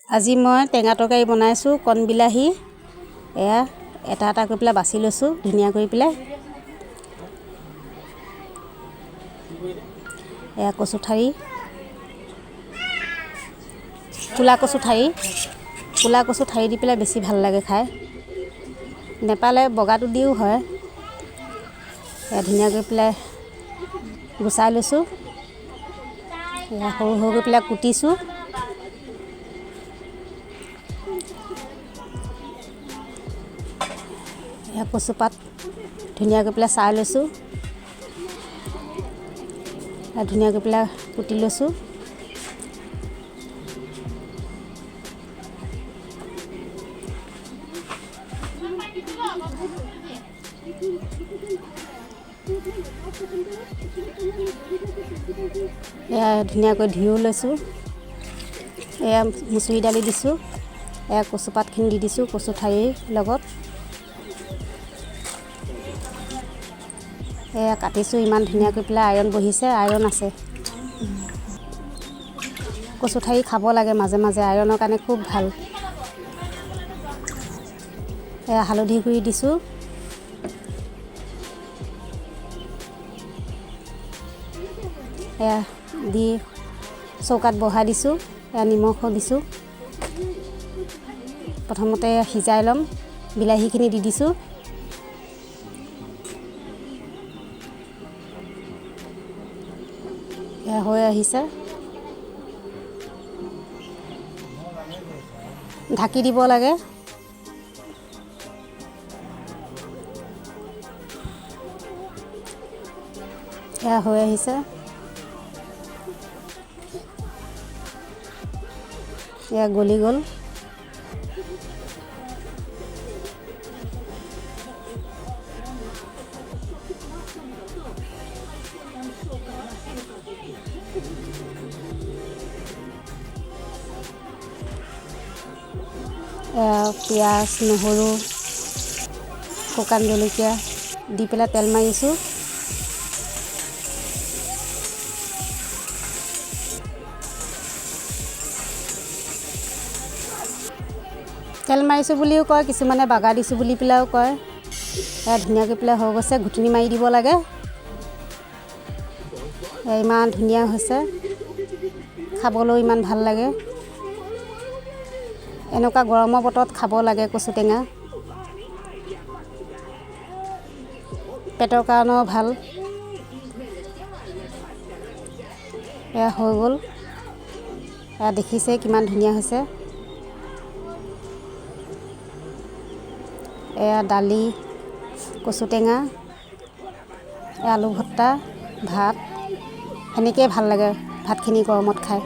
আজি মই টেঙা তৰকাৰী বনাইছোঁ, কণবিলাহী। এয়া এটা এটা কৰি পেলাই বাছি লৈছোঁ ধুনীয়া কৰি পেলাই। এয়া কচু ঠাৰি, ক'লা কচু ঠাৰি, ক'লা কচু ঠাৰি দি পেলাই বেছি ভাল লাগে খাই। নেপালে বগাটো দিও হয়। এয়া ধুনীয়া কৰি পেলাই গুচাই লৈছোঁ। এয়া সৰু সৰু কৰি পেলাই কুটিছোঁ। এয়া কচুপাত ধুনীয়াকৈ পেলাই চাই লৈছোঁ। ধুনীয়াকৈ পেলাই কুটি লৈছোঁ। এয়া ধুনীয়াকৈ ধুইও লৈছোঁ। এয়া মুচৰি দালি দিছোঁ। এয়া কচুপাতখিনি দি দিছোঁ কচু ঠাৰিৰ লগত। এয়া কাটিছোঁ ইমান ধুনীয়াকৈ পেলাই, আইৰণ বহিছে, আইৰণ আছে। কচু ঠাৰি খাব লাগে মাজে মাজে, আইৰণৰ কাৰণে খুব ভাল। এয়া হালধি গুড়ি দিছোঁ। এয়া দি চৌকাত বহাই দিছোঁ। এয়া নিমখো দিছোঁ। প্ৰথমতে সিজাই ল'ম। বিলাহীখিনি দি দিছোঁ। এয়া হৈ আহিছে, ঢাকি দিব লাগে। এয়া হৈ আহিছে। এয়া গলি গ'ল। পিঁয়াজ, নহৰু, শুকান জলকীয়া দি পেলাই তেল মাৰিছোঁ। তেল মাৰিছোঁ বুলিও কয়, কিছুমানে বাগাৰ দিছোঁ বুলি পেলাইও কয়। এয়া ধুনীয়াকৈ পেলাই হৈ গৈছে। ঘুটনি মাৰি দিব লাগে। ইমান ধুনীয়া হৈছে, খাবলৈও ইমান ভাল লাগে। এনেকুৱা গৰমৰ বতৰত খাব লাগে কচু টেঙা, পেটৰ কাৰণেও ভাল। এয়া হৈ গ'ল। এয়া দেখিছে কিমান ধুনীয়া হৈছে। এয়া দালি, কচু টেঙা, আলু ভৰ্তা, ভাত। সেনেকৈয়ে ভাল লাগে ভাতখিনি গৰমত খাই।